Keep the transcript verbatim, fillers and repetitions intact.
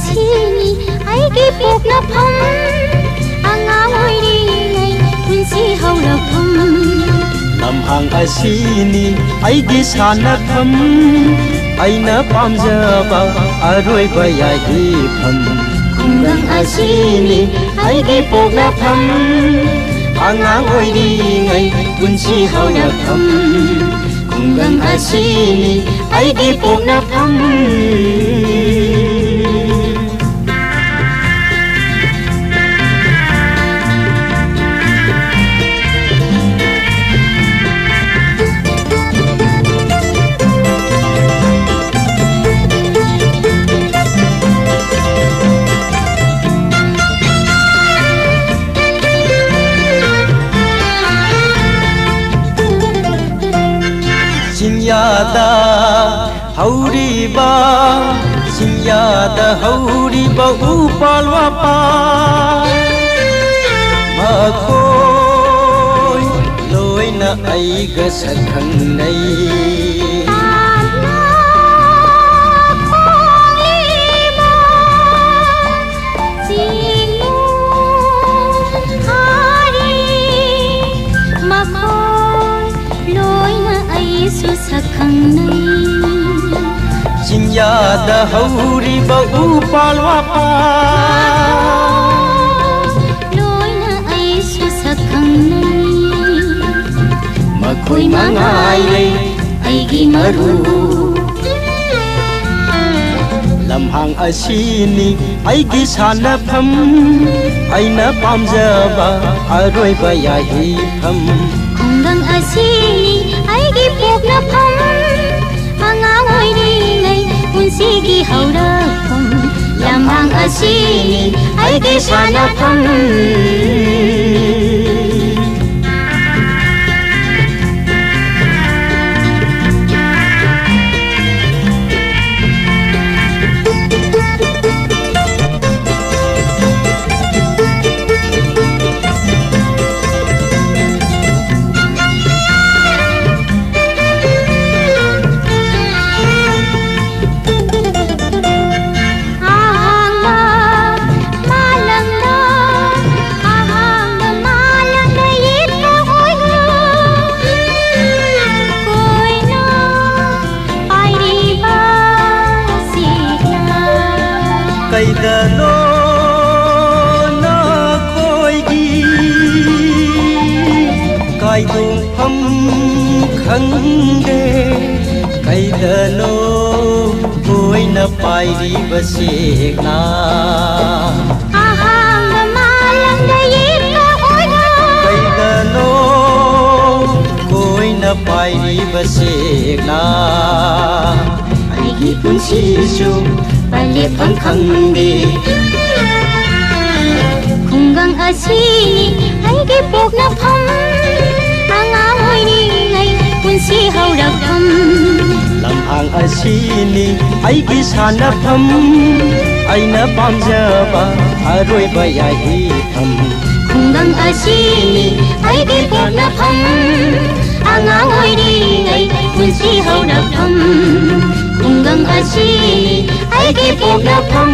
ꯁꯤꯅꯤ ꯑꯩꯒꯤ ꯄꯣꯛꯅꯐꯝ, ꯑꯉꯥꯡ ꯑꯣꯏꯔꯤꯉꯩ ꯄꯨꯟꯁꯤ ꯍꯧꯔꯛꯐꯝ꯫ ꯂꯝꯍꯥꯡ ꯑꯁꯤꯅꯤ ꯑꯩꯒꯤ ꯁꯥꯟꯅꯐꯝ, ꯑꯩꯅ ꯄꯥꯝꯖꯕ ꯑꯔꯣꯏꯕ ꯌꯥꯏꯐꯝ꯫ ꯈꯨꯡꯒꯪ ꯑꯁꯤꯅꯤ ꯑꯩꯒꯤ ꯄꯣꯛꯅꯐꯝ, ꯑꯉꯥꯡ ꯑꯣꯏꯔꯤꯉꯩ ꯄꯨꯟꯁꯤ ꯍꯧꯔꯛꯐꯝ꯫ ꯈꯨꯡꯒꯪ ꯑꯁꯤꯅꯤ ꯑꯩꯒꯤ ꯄꯣꯛꯅꯐꯝ꯫ ꯆꯤꯡꯌꯥꯗ ꯍꯧꯔꯤꯕ, ꯆꯤꯡꯌꯥꯗ ꯍꯧꯔꯤꯕ ꯎꯄꯥꯜ ꯋꯥꯄꯥꯜ, ꯃꯈꯣꯏ ꯂꯣꯏꯅ ꯑꯩꯒ ꯁꯛ ꯈꯪꯅꯩ꯫ ꯇꯥꯞꯅ ꯈꯣꯡꯂꯤꯕ ꯆꯤꯡꯅꯨꯡ ꯍꯥꯔꯤ, ꯃꯈꯣꯏ ꯂꯣꯏꯅ ꯑꯩꯁꯨ ꯁꯛ ꯈꯪꯅꯩ꯫ ꯆꯤꯡꯌꯥꯗ ꯍꯧꯔꯤꯕ ꯎꯄꯥꯜ ꯋꯥꯄꯥꯜ, ꯂꯣꯏꯅ ꯑꯩꯁꯨ ꯁꯛ ꯈꯪꯅꯩ꯫ ꯃꯈꯣꯏ ꯃꯉꯥꯏꯔꯦ ꯑꯩꯒꯤ ꯃꯔꯨꯞ꯫ ꯂꯝꯍꯥꯡ ꯑꯁꯤꯅꯤ ꯑꯩꯒꯤ ꯁꯥꯟꯅꯐꯝ, ꯑꯩꯅ ꯄꯥꯝꯖꯕ ꯑꯔꯣꯏꯕ ꯌꯥꯏꯐꯝ꯫ ꯈꯨꯡꯒꯪ ꯑꯁꯤꯅꯤ ꯑꯩꯒꯤ ꯄꯣꯛꯅꯐꯝ, ꯑꯉꯥꯡ ꯑꯣꯏꯔꯤꯉꯩ ꯄꯨꯟꯁꯤꯒꯤ ꯍꯧꯔꯛꯐꯝ꯫ ꯂꯝꯍꯥꯡ ꯑꯁꯤꯅꯤ ꯑꯩꯒꯤ ꯁꯥꯟꯅꯐꯝ꯫ ꯍꯥꯏꯗꯣꯛꯐꯝ ꯈꯪꯗꯦ, ꯀꯩꯗꯅꯣ ꯀꯣꯏꯅ ꯄꯥꯏꯔꯤꯕ ꯆꯦꯛꯅ꯫ ꯑꯍꯥꯡꯕ ꯃꯥꯂꯪꯗ ꯌꯦꯛꯄ ꯑꯣꯏꯅ꯫ ꯀꯩꯗꯅꯣ ꯀꯣꯏꯅ ꯄꯥꯏꯔꯤꯕ ꯆꯦꯛꯅ꯫ ꯑꯩꯒꯤ ꯄꯨꯟꯁꯤꯁꯨ ꯄꯜꯂꯦꯞꯐꯝ ꯈꯪꯗꯦ꯫ ꯈꯨꯡꯒꯪ ꯑꯁꯤꯅꯤ ꯑꯩꯒꯤ ꯄꯣꯛꯅꯐꯝ꯫ ꯑꯉꯥꯡ ꯑꯣꯏꯔꯤꯉꯩ ꯄꯨꯟꯁꯤ ꯍꯧꯔꯛꯐꯝ꯫ ꯂꯝꯍꯥꯡ ꯑꯁꯤꯅꯤ ꯑꯩꯒꯤ ꯁꯥꯟꯅꯐꯝ꯫ ꯑꯩꯅ ꯄꯥꯝꯖꯕ ꯑꯔꯣꯏꯕ ꯌꯥꯏꯐꯝ꯫ ꯈꯨꯡꯒꯪ ꯑꯁꯤꯅꯤ ꯑꯩꯒꯤ ꯄꯣꯛꯅꯐꯝ꯫ ꯑꯉꯥꯡ ꯑꯣꯏꯔꯤꯉꯩ ꯄꯨꯟꯁꯤ ꯍꯧꯔꯛꯐꯝ꯫ ꯈꯨꯡꯒꯪ ꯑꯁꯤꯅꯤ ꯑꯩꯒꯤ ꯄꯣꯛꯅꯐꯝ꯫